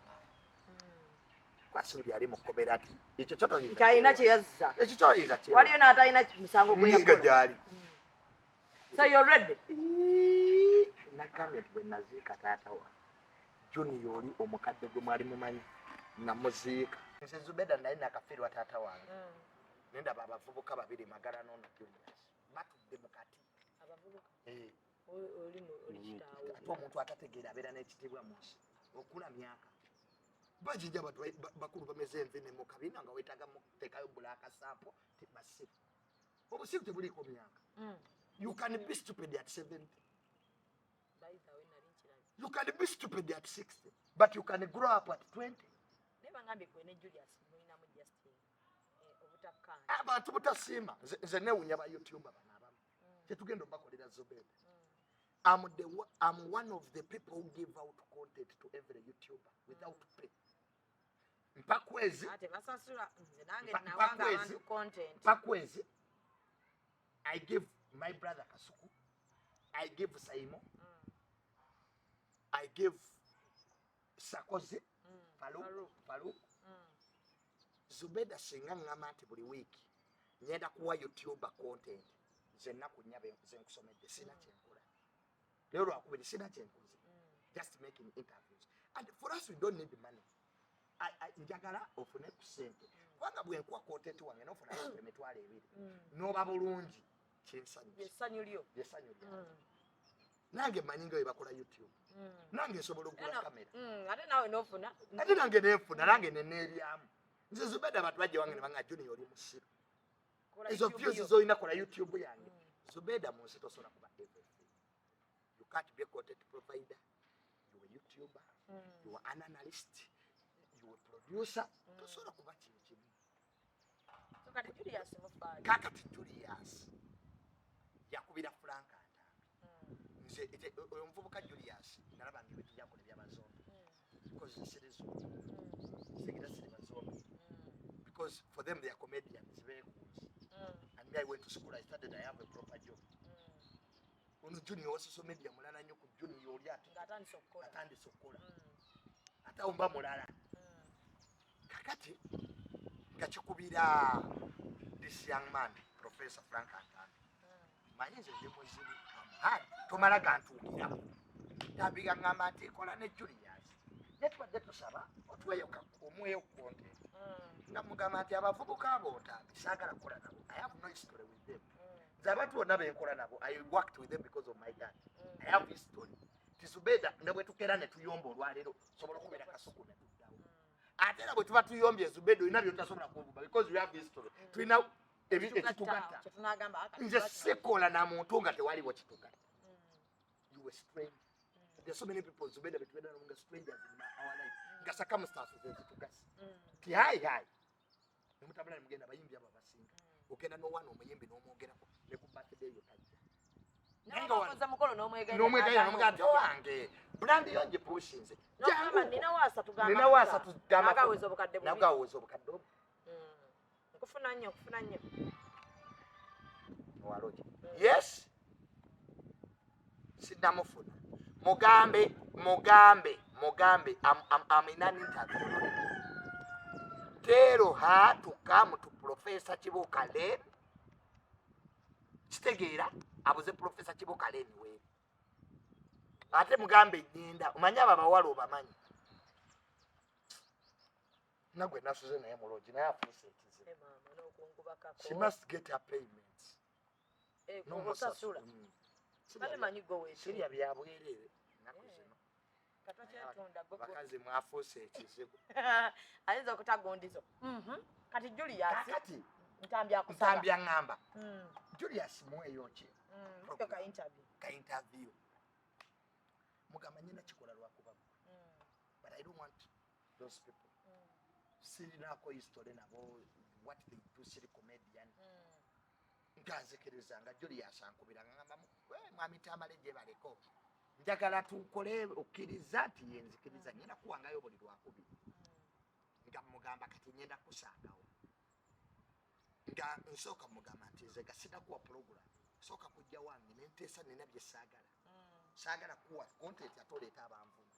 Kwasi buli ali mu kkomera ati ekyo kyo toyinza Kyalina kyewa. kye yazza. Ekyo kyoyinza kyewa. Waliyo n'atalina musango gwe Nninga yakola. gy'ali. So you're ready? Nagambye nti bwe naziika taata wange Junior oli omukadde gwe mwali mumanyi namuziika. Nze Zubeda nali nakafiirwa taata wange ne ndaba abavubuka babiri Magala n'ono Julius batudde mu kati. Abavubuka Eh, oli oli kitaawo. Ate omuntu atategeera abeera n'ekitiibwa mu nsi okula myaka. Bajijja abantu bakulu bameze envi ne mu kabiina nga weetaaga muteekayo black sample basiru. Obusiru tebuliiko myaka. You can be stupid at 70. Bayiza we nali nkirabye. You can be stupid at 60, but you can grow up at 20. Naye bangambye gwe ne Julius mulinamu just obutakkaanya. Abantu butasiima. Nze neewuunya ba YouTuber bano abamu. Kyetugenda obakolera Zubeda. I'm one of the people who give out content to every YouTuber without pay. Mpakwezi, Ate basasula nze nange nawanga mpakwezi, abantu content. mpakwezi. I give my brother Kasuku. I give Saimo. I give Sakozi, Farouk, Farouk. Farouk. Zubeda singa ŋŋamba nti buli wiiki ngenda kuwa YouTuber content nze ennaku nnya ze nkusomedde sina kyenkola. Leero lwakubiri sina kyenkoze. Just making interviews. And for us we don't need money. Njagala ofune ku ssente. Kubanga bwe nkuwa content wange n'ofuna abantu 20,000 n'oba bulungi kinsanyusa. Lyessanyu lyo. Lyessanyu lyange. Nange mmanyi nga bwe bakola YouTube. Nange nsobola okugula kamera. Ate naawe n'ofuna. Ate nange neefuna nange neneeryamu. Nze Zubeda abantu bajja wange ne banga Junior oli musiru. Kola Ezo YouTube views yo. z'olina kola YouTube yange. Zubeda mu nsi tosobola kuba everything. You can't be a content provider. You are a YouTuber. You are an analyst. You are a producer. Tosobola kuba kintu kimu. So kati Julius mufaali. Kaakati Julius yakubira Frank Ntambi. Nze oyo omuvubuka Julius nalaba nga ebintu byakola ebyabazombi. Because siri zombi. Sigira siri bazombi. Because for them they are comedians beekuusi. And me I went to school, I started, I have a proper job. Ono Junior wa social media mulala nnyo ku Junior oli ate Ng'atandise okukola. atandise okukola. Ate awo mba mulala. Kakati Nga kikubira this young man, Professor Frank Ntambi. Manyi nze ndi muzibu, I'm hard, tomala gantuukiramu. Ntambi gaŋŋamba nti kola ne Julius, ne tubadde tusaba otuweeyo omuweeyo content. Nga mugamba nti abavubuka abo, Ntambi, saagala kukola nabo. I have no history with them. Nze abantu bonna benkola nabo, I worked with them because of my dad. I have history. Tizubeda ne bwe tukeera ne tuyomba olwaleero, sobola okubeera kasuku ne tuddawo. Ate era bwe tuba tuyombye, Zubeda, olina byotasobola kunvuma because we have history. Tulina ekitugatta. Nze sikola na muntu nga tewaliwo kitugatta. You were strange. There are so many people, Zubeda, betubeera nabo nga strangers in our life, nga circumstances ezitugasa ti hi hi nemutambula nemugenda. Abayimbi abo abasinga ogenda n'owaana omuyimbi n'omwogerako ne ku birthday yo tajja. Nabakoza mukolo n'omwegaira. N'omwegaira n'omugaa nti owange brand yo ngipushinze. N'ogamba nina asatu. Ninawo asatu. Nagaweza obukadde bubiri. Nagaweza obukadde obu. Nkufuna nnyo, nkufuna nnyo. Waloki yes, sinnamufuna. Mugambe, mugambe, mugambe I'm in an interview. Tell her to come to Professor Kibuuka Lane. Kitegeera abuze Professor Kibuuka Lane we. Ate mugambe nyenda omanye abo abawala obamanyi nagwe nasuze naye mu lodge, naye afuuse ekizibu. Eh, maama, n'okunkubakako. She must get her payments. Eh, N'omusasula. osasula. Mm. Ate manyi gwe weetu. Sirya bya bwereere ennaku zino. Katokyetunda gwe. Abakazi mwafuuse ekizibu. Ayinza okutagundizo. Kati Julius. Kakati Ntambi akusaba. Ntambi aŋŋamba Julius muweeyo ki Muke ka interview. Ka interview. Mugamba nyina kikola lwakuba gwe, but I don't want those people. Sirinako history nabo, what they do. Siri comedian. Nganzikiriza nga Julius ankubira nga ngamba, "Mwami Tamale, gye baleko njagala tukole." Okkiriza nti yenzikiriza ngenda kuwangayo buli lwakubiri. Nga mugamba kati ngenda kusangawo, nga nsooka mugamba nti nze nga sinakuwa program, sooka kujja wange nenteesa nina bye saagala. Saagala kuwa content ate oleeta abanvuma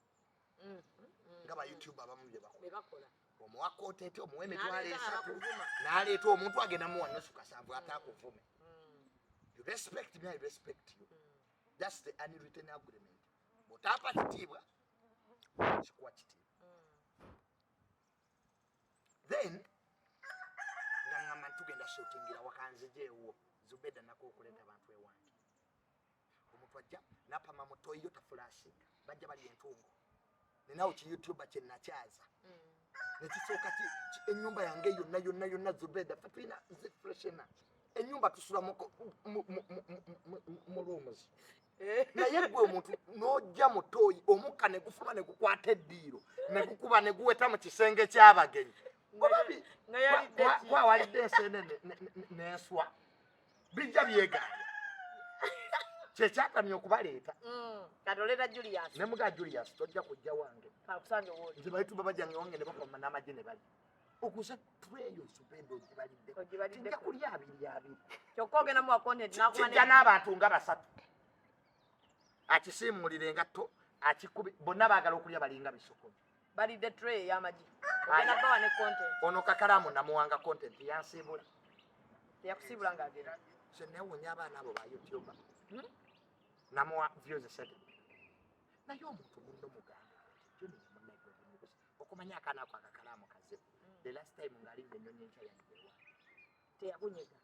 nga ba YouTube abamu bye bakola. Bye bakola. Omuwa content, omuwa emitwalo N'aleeta 3, abakuvuma. n'aleeta omuntu agenda muwa nusu kasanvu ate akuvume. You respect me, I respect you. That's the unwritten agreement. Bw'otampa kitiibwa, kikuwa kitiibwa. Then nga ŋŋamba nti tugenda shootingira wakanzija ewuwo. Zubeda nako okuleeta abantu ewange, omuntu ajja napama mutoyiyo tafulasinga, bajja bali entungo. Ninawo ki YouTuber kye nakyaza nekisooka ennyumba yange yonna yonna yonna. Zubeda, fe tulina nze freshena ennyumba tusula mu rooms, naye gwe omuntu n'ojja mutoyi omukka ne gufuluma ne gukwata eddiiro ne gukuba ne guweta mu kisenge ky'abagenyi. Nga yalidde ki? Kwawalidde ensenene n'enswa bijja byegaaya kyekyatamye okubaleeta. Kati oleeta Julius. Ne muga Julius tojja kujja wange. Kakusange wooli. Nze bayituba bajjange wange ne bapama n'amagye ne balya okuza tweyo Zubeda ogibaliddeko. Ogibaliddeko. Tijja kulya abiri abiri. Kyokka ogenda muwa content n'akuba Kijja n'abantu nga basatu akisiimuulira engatto akikubi, bonna baagala okulya, balinga bisoko. Balidde tray ey'amagi, ogenda bawa ne content. Ono kakalaamu namuwanga content yansiibula. Teyakusiibula ng'agenda. So newuunya abaana abo ba YouTuber. Namuwa views sente, naye omuntu munno mugambe Junior munnaggwe okumanya akaana ako akakalaamu kazibu. The last time ng'alinnya ennyonyi enkya yajja ewange. Teyakunyega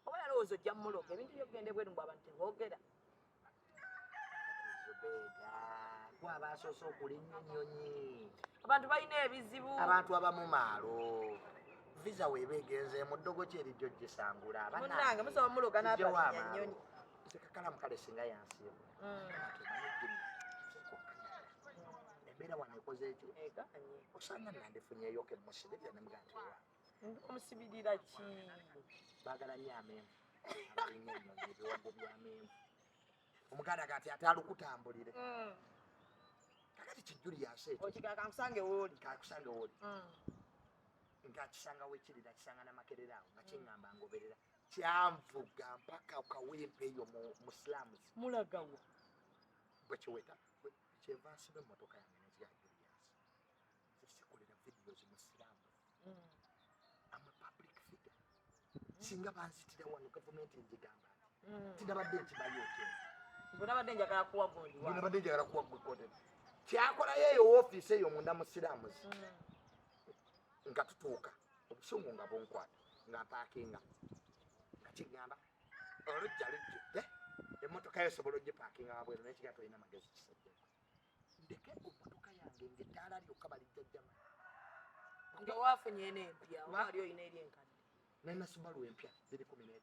oba yalowooza ojja mmuloga ebintu byokugenda ebweru mbw abantu teboogera? Zubeda, gwaba asoose okulinnya ennyonyi. Abantu balina ebizibu. Abantu abamu maalo visa weeba egenze mu ddogo ki erijjo gisangula. Munnange musobola muloga n'atalinnya nnyonyi. Nze kakalamu kale singa yansiibula. Embeera wano ekoze ekyo. Eganye. Osanga nandifunyeyo kemusibirira nemuga nti ewange. Omusibirira ki? Baagala nnyo amenvu, abalinnya ennyonyi ebiwago by'amenvu. Omuganda gati ate alukutambulire. Kakati kijuliyasi ekyo. Okigala kankusange wooli. Kakusange wooli. Nga kisangawo ekirira kisanga namakerera awo nga kiŋŋamba ngoberera kyanvuga mpaka kawempe eyo mu slums. Mulagawa? Bwe kiweta kyenva nsiba emmotoka yange neziga Julius, nze sikolera videos mu slums. I'm a public. Singa banzitira wano, gavumenti ngigamba nti tinabadde nkimanyi otyo. Nabadde njagala kuwa gundi. Nabadde njagala kuwa gwe content. Kyakolayo eyo woofiisi eyo munda mu siraamuzi, nga tutuuka, obusungu nga bunkwata, nga mpaakinga, nga kigamba olujja lujjudde, emmotoka yo osobola ogipaakinga wabweru. Naye kiga tolina magezi, kisajja, ndeke emmotoka yange ngaettaala lyokka balijjajjama. Nga wafunye eno empya, wali olina eri enkadde? Nalina Subaru empya 2015,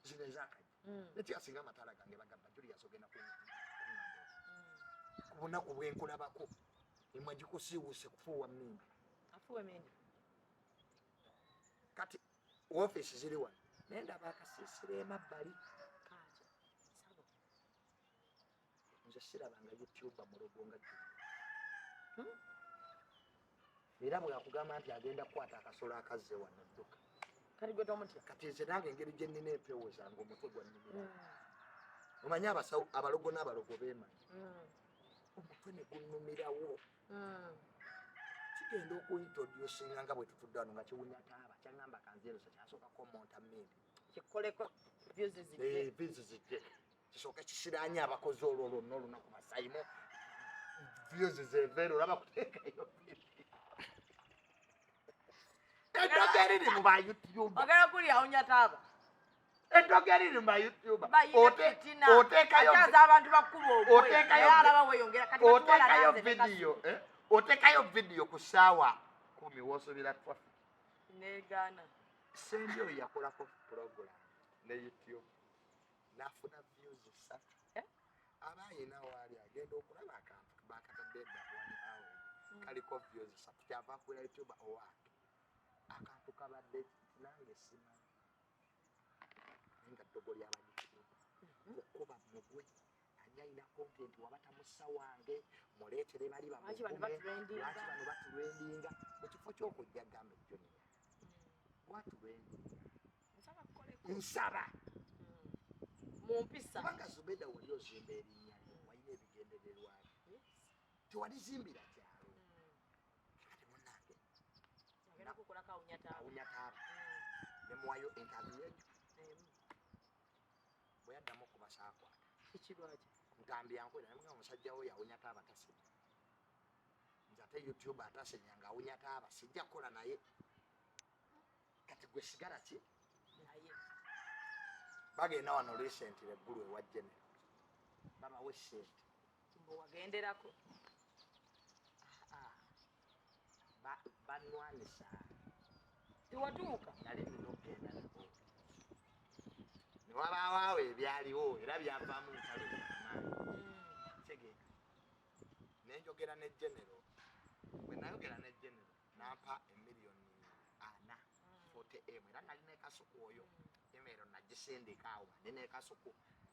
zino ezakajja. Nekiga singa amataala gange bagamba, Julius, ogenda kuŋŋamba ku bunaku bwenkulabako, emwa gikusiiwuuse kufuuwa mmindi. Afuwe mindi. Kati woofiisi ziri wano, naye ndaba akasiisira emabbali. Kaki sabo? Nze sirabanga YouTuber mulogo nga Julius. Era bwakugamba nti agenda kukwata akasolo akazze wano, dduka. Kati gwe tomutya? Kati nze nange engeri gye nnina empewo zange, omutwe gwannimira. Omanyi abasawo abalogo n'abalogo beemanyi. Omutwe ne gunnumirawo, kigenda okuintroducinga nga bwe tutudde wano, nga kiwunya taaba. Kyaŋŋamba kanzeerusa, kyasookako monta mmindi. Kikoleko views zijje. Views zijje, kisooke kisiranye abakozi olwo lwonna olunaku basayimu views zeveera. Olaba kuteekayo eddogo eriri mu ba YouTube. Ogenda kulya awunya taaba. Eddogo eriri mu ba YouTube. Bayina fitina. Oteekayo Akyaza abantu bakuba ogwe. Naye alaba weeyongera kati batuwala. Oteekayo Nanze ne video, eh? Oteekayo video ku ssaawa 10, woosubira traffic. Negaana. Sendi oyo yakolako program ne YouTube, n'afuna views 3. Eh? Aba ayina waali agenda okulaba akantu bakatadde edda one hour, kaliko views 3. Kyava akulira YouTube owange, akantu kabadde nange simanyi, naye nga ddogo ly'abayoutuba okuba mugwe ani alina content waba tamussa wange muleetere bali. Lwaki bano bamuvume? batrendinga? Lwaki bano batrendinga? Mu kifo ky'okujja gamba Junior watrendinga. Nsaba kukoleko. Nsaba. Mu mpisa. Kubanga Zubeda, wali ozimba erinnya lyo, walina ebigendererwabyo, tewalizimbira kyalo. Kati munange, Agenda kukolako awunya taaba. Awunya taaba, nemuwayo interview ekyo. Bwe yaddamu okuba saakwata. Kiki, lwaki? Ntambi yankwera, nemugamba omusajja we yawunya taaba tasenya. Nze ate YouTube atasenya nga awunya taaba sijja kukola naye. Kati gwe sigala ki? Naye Bagenda wano recently eggulu ewa General, babawe sente. Mbu wagenderako. Ah, banwanisa. Tiwatuuka. Nali nina okugenda nabo, newabaawo awo ebyaliwo era byavaamu ntalo zamaanyi. Kitegeeka nenjogera ne General. Bwe nayogera ne General, nampa emiliyoni 40, 40 M. Era nalina ekasuku oyo email nagisindika awo nga nina ekasuku,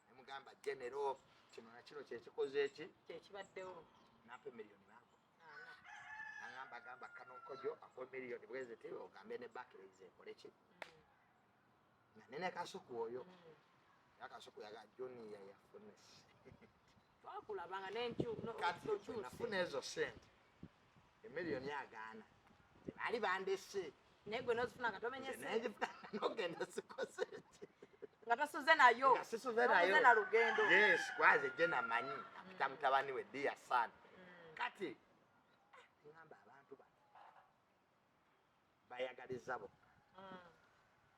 nemugamba General kino nakino kyekikoze eki. Kyekibaddewo. Nampa emiliyoni bango. 40. Nagamba gamba kano nkojo akuwa emiliyoni bweziti, ogambe ne Barclays ekole ki. Nga nina ekasuku oyo, era kasuku yaga Junior yafuna sente. Twakulabanga Kati okyuse. nafuna ezo sente emiliyoni agaana, tebaali bandese. Naye gwe nozifuna nga tomenyese. Nenzifuna nogenda sikoze ki? Nga tosuze nayo. Nga sisuze nayo. Tosuze na lugendo. Yes, kwaze gye namanyi apita mutabani we dear son. Kati ŋŋamba abantu bano bayagaliza bokka.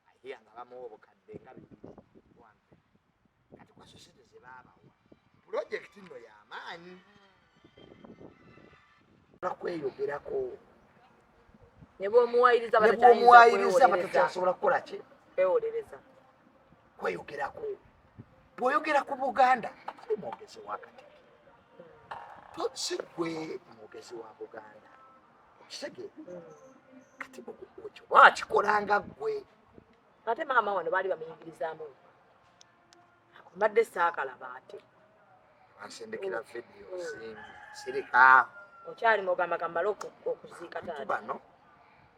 Ahiya nga bamuwa obukadde nga 200 wampe. Kati kwaso sente ze baabawa, pulojekiti nno y'amaanyi kweyogerako. Ne bwomuwayiriza. Ne bwomuwayiriza batakyasobola kukola ki? Kwewolereza. Kweyogerako. Bw'oyogera ku Buganda, tali mwogezi wa Katikkiro, si gwe mwogezi wa Buganda, okitegeera? Kati ekyo lwakikolanga ggwe. Ate maama wano baali bamuyingirizaamu, mbadde saakalaba ate. Ansindikira vidiyo sirika. Okyali mugamba kamale okuziika. Abantu Taata. bano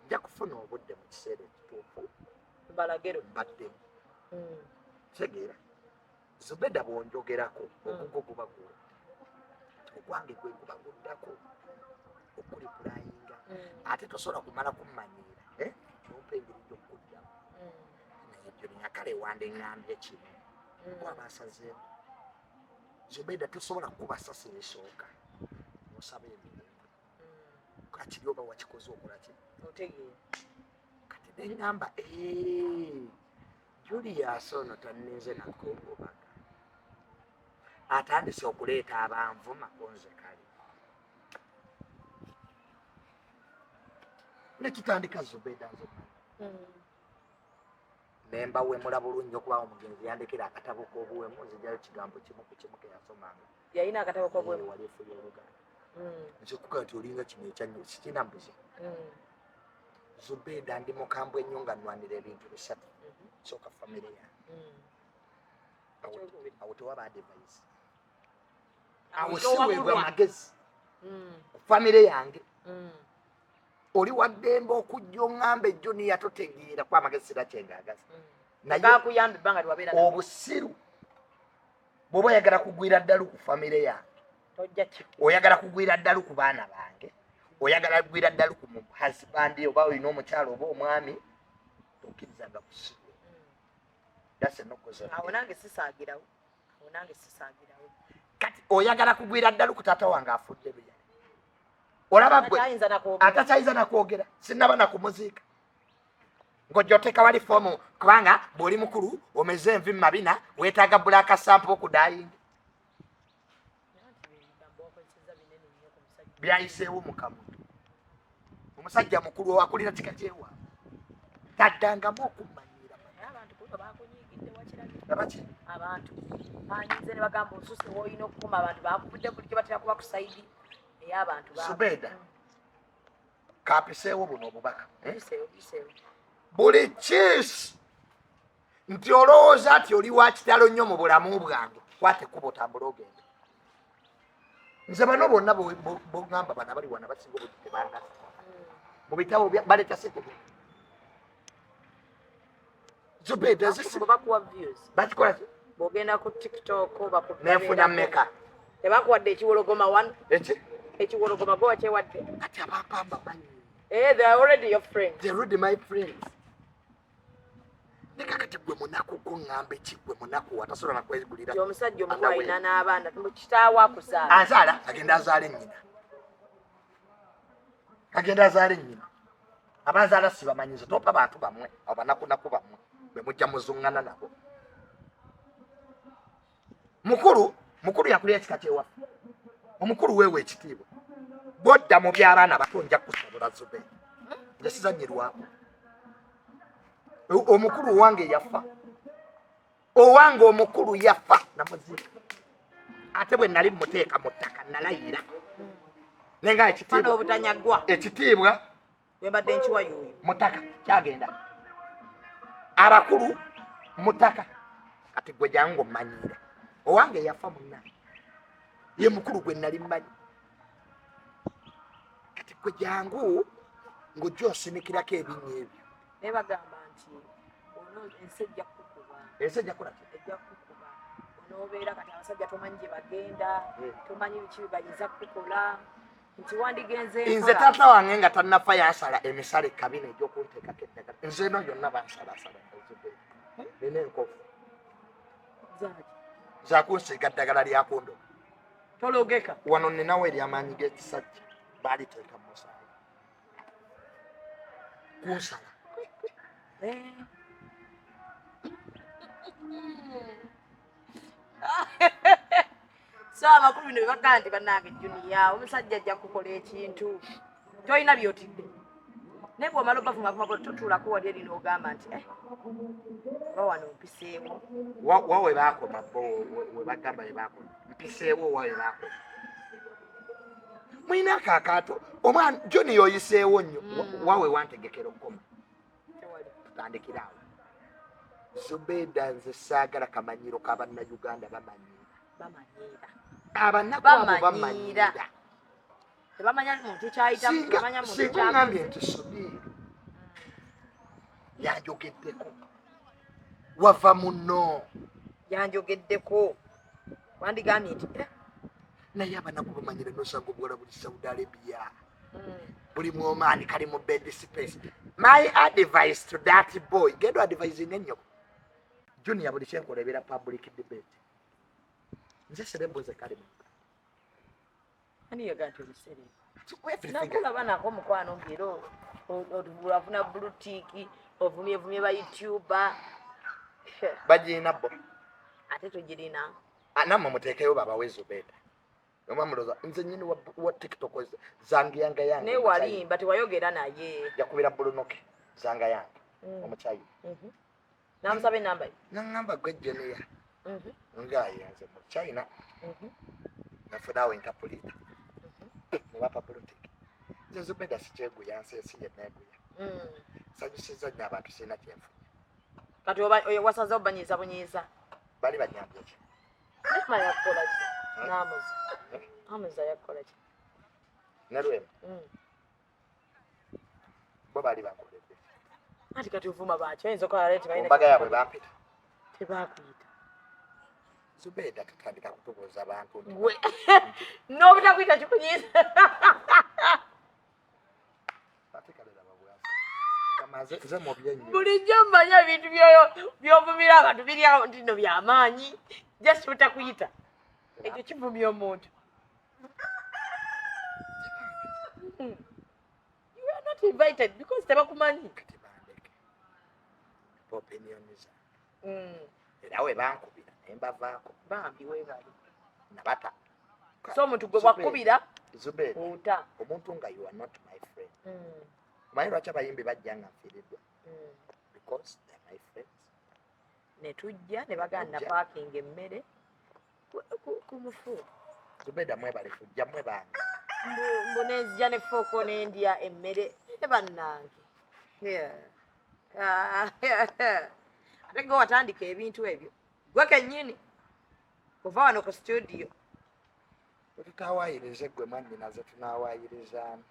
nja kufuna obudde mu kiseera ekituufu. Mbalagero. Mbaddemu. Kitegeera Zubeda, bwonjogerako ogugo guba guwo, ogwange gwe guba guddako okulipulayinga. Ate tosobola kumala kummanyiira, eh? Nompa engeri gyokuddamu. Naye Junior kale wandiŋŋambye kino. Kuba basazeewo. Zubeda, tosobola kukuba sasi lisooka osaba emirembe. Kakiri oba wakikoze okola ki? Otegeera. Kati neŋŋamba, "Eh, Julius ono tanninze nakungubaga, atandise okuleeta abanvuma kunze." Kale netutandika. Zubeda, nze omanyi nembawemula bulungi okuba omugenzi yandekera akatabo k'obuwemu. Nzijayo kigambo kimu ku kimu keyasomanga. Yalina akatabo k'obuwemu? Wali efu y'oluganda. Nze kuga nti olinga kino ekyanyo sikina mbuzi. Zubeda, ndi mukambwe ennyo nga nnwanira ebintu bisatu. Sooka famire yange. Ekyokubiri. Awo tewaba advice. Awo Awo towabulwa. siweebwa magezi ku famire yange. Oli waddembe okujja oŋŋamba, "Ejjoniya totegeera," kuba amagezi sira kyengaagaza. Naye Gakuyamba ebbanga lyewabeera nabo. Obusiru bw'oba oyagala kugwira ddalu ku famire yange, Tojja ki. oyagala kugwira ddalu ku baana bange, oyagala kugwira ddalu ku husband, oba olina omukyalo oba omwami, tokkirizanga busiru. That's a no-go zone. Awo nange sisaagirawo, awo nange sisaagirawo. Kati oyagala kugwira ddalu ku taata wange afudde luyale, olaba gwe Atayinza nakwogera. Atakyayinza nakwogera, sinaba nakumuziika, ng'ojja oteeka wali foomu kubanga bw'oli mukulu omeze envi mu mabina, weetaaga black sample okudayinga. Anti ebigambo wakozesezza binene nnyo ku musajja. Byayiseewo mukamwa. Omusajja mukulu akulira kika kyewa, taddangamu okumanyira. Naye abantu kuno bakunyiigidde, wakirabye? Abaki? Abantu banyiize ne bagamba osuse woolina okukuma. Abantu bakuvudde bulijjo batera kuba ku side ey'abantu. Zubeeda, kapiseewo buno obubaka, eh? Biseewo, biseewo. Buli kiisi nti olowooza nti oli wa kitalo nnyo mu bulamu bwange, kwata ekkubo otambule ogende. Nze bano bonna boŋŋamba bano abali wana basinga obungi tebangasa mu bitabo baleeta sente. Zubeeda, Bwe bakuwa views, bakikola ki? Bw'ogenda ku TikTok baku Nenfuna mmeka? Tebakuwadde ekiwologoma wano? Eki? Ekiwologoma gwe wakyewadde. Kati abampamba manyi. Eh, they are already your friends. They're already my friends. Neka kati gwe munaku gwo ŋŋamba eki? Gwe munaku atasobola nakwegulira. Nti omusajja omukulu alina n'abaana, kitaawe akuzaala. Azaala, agenda azaala ennyina, agenda azaala ennyina. Abazaala sibamanyiza. Topa bantu bammwe abo banakunaku bammwe bwe mujja muzuŋŋana nabo. Mukulu, mukulu yakulira ekika kyewaffe. Omukulu weewa ekitiibwa. Bwodda mu by'abaana bato nja kusobola. Zube, nze sizanyirwako. Omukulu owange yafa, owange omukulu yafa namuziika, ate bwe nali muteeka mu ttaka nalayira nenga Fana ekitiibwa obutanyagwa. Ekitiibwa Bwe mbadde nkiwa yuuyo. Mu ttaka kyagenda, abakulu mu ttaka. Kati gwe jangu omanyiira owange yafa munna, ye mukulu gwe nali mmanyi. Kati gwe jangu ng'ojja osinikirako ebinnya ebyo. Naye bagamba nti ono ensi ejja kukuba. Ensi ejja kukola ki? Ejja kukuba. Onoobeera kati abasajja tomanyi gye bagenda. Tomanyi biki bye bayinza kukukola, nti wandigenze Nze mpola. Taata wange nga tannafa yansala emisala ekabina egy'okunteekako eddagala. Nze eno yonna bansalasala, nina enkovu. Zaaki? Zakunsiiga ddagala lyakundo. Tologeka. Wano ninawo eryamaanyi g'ekisajja, baaliteeka mu musaayi kunsala. Eh. So amakulu bino byebagaa nti bannange Junior, omusajja ajja kukola ekintu tolina byotidde, naye bwomala obavumavuma totuulako wali eri n'ogamba nti, "Eh, oba wano mpiseewo." Wa we baakoma bo we bagamba we baakoma mpiseewo, wa we baakoma mulina akakaato. Omwana Junior oyiseewo nnyo. Wa we wantegekera okukoma. Tewali. Tutandikire awo. Zubeda, nze saagala kamanyiro k'abannayuganda bamanyiira. Bamanyiira. Abanaku abo. Bamanyiira. Bamanyiira. Tebamanya muntu kyayitamu. Singa Tebamanya muntu singa kyakoze. oŋŋambye nti Subiiri yanjogeddeko, wava muno. Yanjogeddeko, wandigambye nti, "Eh, Naye abanaku bamanyira. Nosanga obuwala buli Saudi Arabia, buli muomaani, kali mu bed space. My advice to that boy, genda advising ennyoko. Junior, buli kyenkola ebeera public debate. Nze celeb nze kale mu Uganda. Ani yaga nti oli celeb? So everything Nakulaba nako mukwano ng'era olafuna blue tick, ovumyevumye ba YouTuber. Bagirina bo. Ate togirina. Ah, nammwe muteekeyo babawe Zubeda. Oba mulowooza nze nnyini wa TikTok zangiyanga yange. Naye walimba, tewayogera naye. Yakubira bulunoke zanga yange omuchayi. Namusaba enamba ye. Naŋŋamba gwe Junior. Nga yenze mu China. Nafunawo interpreter. Ne bapa blue tick. Nze Zubeda sikyeguya, nsi ensi yenna eguya. Sanyusizza nnyo abantu, sirina kyenfunye. Kati oba oyo wasazeho banyiiza bunyiiza. Bali banyambye ki? Nema yakukola ki? Namuza. Namuza yakukola ki? Ne Lwema bo bali bankoledde. Anti kati ovuma baki? Oyinza okukola leeti Ku balina mbaga yaabwe bampita. Tebakuyita. Zubeda tutandika kutubuuza abantu nti Gwe n'obutakuyita kikunyiiza. Ate kale laba bwasa. Gamba nze mubye nnyo. Bulijjo mmanyi ebintu by'ovumira abantu biri awo nti nno byamaanyi, just butakuyita ekyo kivumya omuntu. You are not invited because tebakumanyi. Kati bandeke. Opinion zange. Era we bankubira ne mbavaako. Bambi weebale. Nabata. So omuntu gwe wakubira Zubeda, ota. omuntu nga you are not my friend. Omanyi lwaki abayimbi bajja nga nfiiriddwa? Because they are my friends. Ne tujja ne baganda Ojja. parking emmere ku mufu. Zubeda mwebale kujja, mwe bange. Mbu nenzija ne fooko nendya emmere ne bannange. Yeah. Ah, ate gwe watandika ebintu ebyo gwe kennyini kuva wano ku studio. Tutawayirize gwe mwannyinaze, tunaawayirizaamu.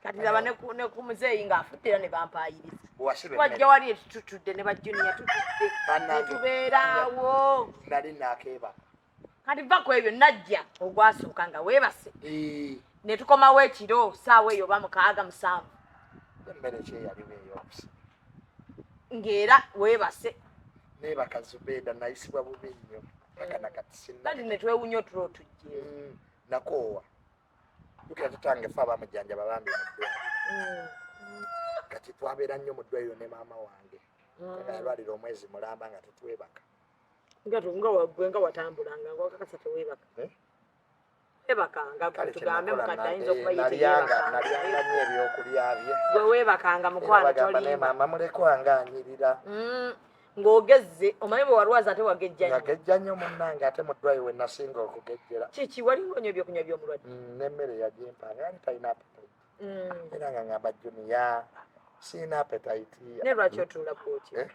Kati laba ne ku muzeeyi ng'afudde era ne bampaayiriza. Bwewasiba Wajja emmere wali tutudde ne ba Junior tutudde Bannange. ne tubeeraawo. Nali naakeebaka. Kati va ku ebyo, najja ogwasooka nga weebase ne tukomawo ekiro saawa eyo oba 6, 7. Emmere kyeyaliwo ey'okusa. Ng'era weebase. Neebaka Zubeda, nayisibwa bubi nnyo paka nakati sinna. Kati ne twewunya otulo otujjeeyo. Nakoowa jukira tutange fe abamujjanjaba bambi mu ddwaliro. Kati twabeera nnyo mu ddwaliro ne maama wange. Kaka yalwalira omwezi mulamba nga tetwebaka. Nga gwe nga watambulanga nga wakakasa teweebaka. Eh? Weebakanga Kale tugambe kyenakola mukadde ayinza okuba ye nalyanga teyeebakanga. Nalyanga nnyo ebyokulya bye. Gwe weebakanga Era mukwano bagamba ne tolimba. maama mulekwa nga anyirira. Ng'ogezze omanyi bwe walwaza ate wagejja Nga nnyo. gejja nnyo munnange, ate mu ddwaliro we nasinga okugejjera. Kiki walinga onywa ebyokunywa by'omulwadde? N'emmere yagimpanga yali talina appetite. Era nga ngamba Junior siina appetite. Naye lwaki otuula bwotyo? Eh?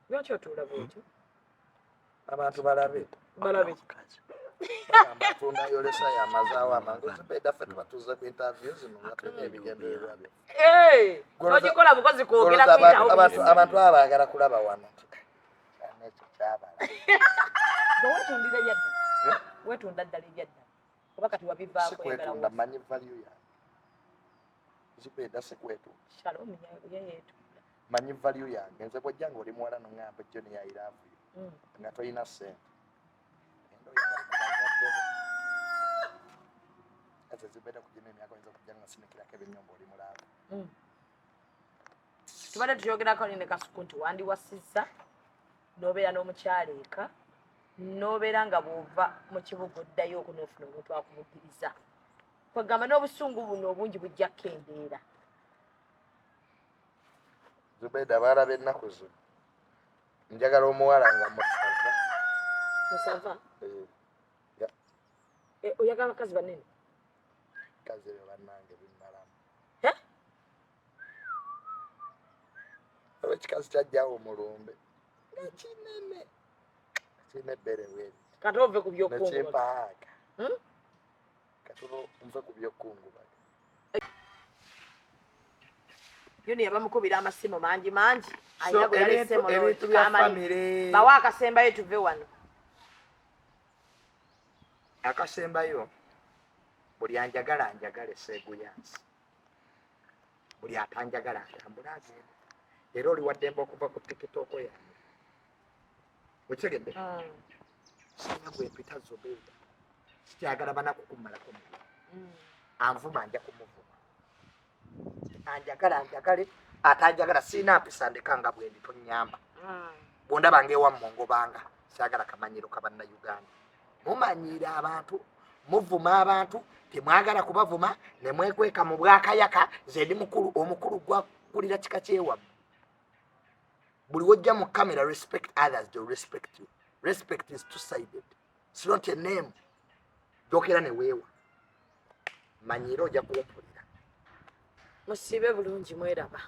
Lwaki otuula bwotyo? Abantu balabe. Balabe ki? Bagamba atunda yolesa yamazaawo amangu. Zubeda, ffe tuba tuzze ku interview zino nga tulina ebigendererwa byo. Eh, ogikola bukozi kwogera Golooza kuyitawo. abantu aba baagala kulaba wano. Kyana ekyo kyabala. Gwe weetundira ebyaddala? Eh? Weetunda ddala ebyaddala oba kati wabivaako? Si kwetunda, manyi value yange. Zubeda, si kwetunda. Shalom ye yeetunda. Manyi value yange. Nze bwojja nga oli muwala noŋŋamba Junior I love you nga tolina ssente, enda oyagala ku bazadde bo. Ate Zubeda kugina emyaka oyinza okujja nga sinikirako ebinyomba oli mu love. Tubadde tukyogerako ne Kasuku nti wandiwasizza n'obeera n'omukyala eka n'obeera nga bw'ova mu kibuga oddayo okunoofuna omuntu akubugiriza, kwegamba n'obusungu buno obungi bujja kukendeera. Zubeda, baalaba ennaku zino njagala omuwala nga musava. Musava? Eh, Eh, oyagala bakazi banene? Kazi ebyo bannange bimmalamu. Eh? Oba ekikazi kyajjawo omulumbe nga kinene kirina ebbeere bweri. Kati ove ku byokungubaga. Nekimpaaka. Hmm? Kati nve ku byokungubaga. Junior bamukubira amasimu mangi mangi, alina gwe yalese mu Ebintu bya Kamali. famire. Bawe akasembayo tuve wano. Akasembayo, buli anjagala anjagale seeguyansi, buli atanjagala atambule agende. Era oli waddembe okuva ku TikTok yange, okitegedde? Sina gwempita Zobeeda, sikyagala banaku kummalako mulimu. Anvuma nja kumuvuma, anjagala anjagale, atanjagala siina mpisa, ndeka nga bwendi, tonyamba. Bwondaba ngaewammwe ngobanga syagala kamanyiro kabannayuganda. Mumanyiira abantu, muvuma abantu, temwagala kubavuma ne mwekweka mu bwakayaka. Ze ndi mukulu, omukulu gwakulira kika kyewammwe. Buli wojja mu camera, respect others, they respect you. Respect is two sided. It's not a name jokera ne weewa. Manyira ojja kumpulira. Musiibe bulungi, mweraba.